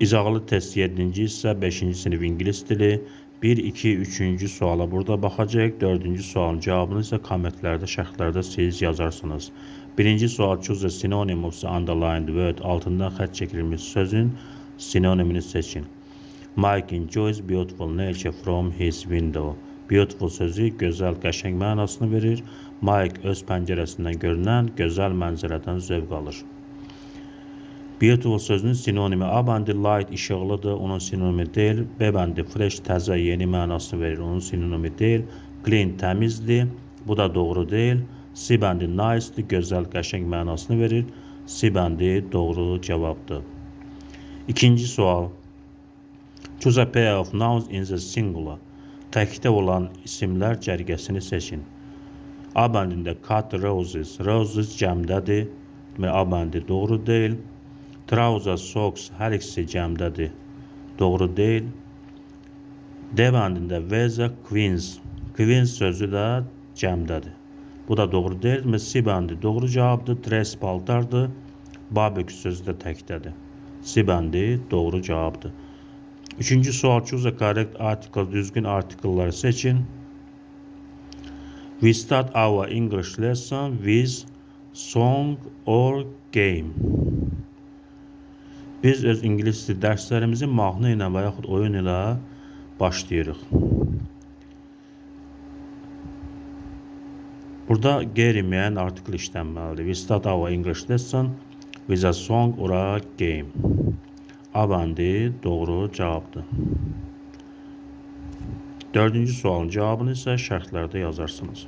İzahlı test 7-ci hissə 5-ci sinif ingilis dili 1, 2, 3-cü suala burada baxacağıq. 4-cü sualın cavabını isə kommentlərdə, şərhlərdə siz yazarsınız. Birinci sual choose a synonym of the underlined word. Altından xətt çəkilmiş sözün sinonimini seçin. Mike enjoys beautiful nature from his window. Beautiful sözü gözəl, qəşəng mənasını verir. Mike öz pəncərəsindən görünən gözəl mənzərədən zövq alır. Beautiful sözünün sinonimi A bəndi light işıqlıdır, onun sinonimi deyil. B bəndi fresh təzə, yeni mənasını verir, onun sinonimi deyil. Clean təmizdir, bu da doğru deyil. C bəndi nice-dir, gözəl, qəşəng mənasını verir. C bəndi doğru cavabdır. İkinci sual. Choose a pair of nouns in the singular. Təkdə olan isimlər cərgəsini seçin. A bəndində cut roses. Roses cəmdədir. Deməli, A bəndi doğru deyil. Trouser, socks hər ikisi cəmdədir. Doğru deyil. D bəndində Veza, Queens. Queens sözü də cəmdədir. Bu da doğru deyil. Deməli, C bəndi doğru cavabdır. Dress paltardır. Barbecue sözü də təkdədir. C bəndi doğru cavabdır. Üçüncü sual choose a correct article. Düzgün article'ları seçin. We start our English lesson with song or game. Biz öz ingilis dili dərslərimizi mahnı ilə və yaxud oyun ilə başlayırıq. Burada qeyri-müəyyən artikel işlənməlidir. We start our English lesson with a song or a game. A bəndi doğru cavabdır. Dördüncü sualın cavabını isə şərhlərdə yazarsınız.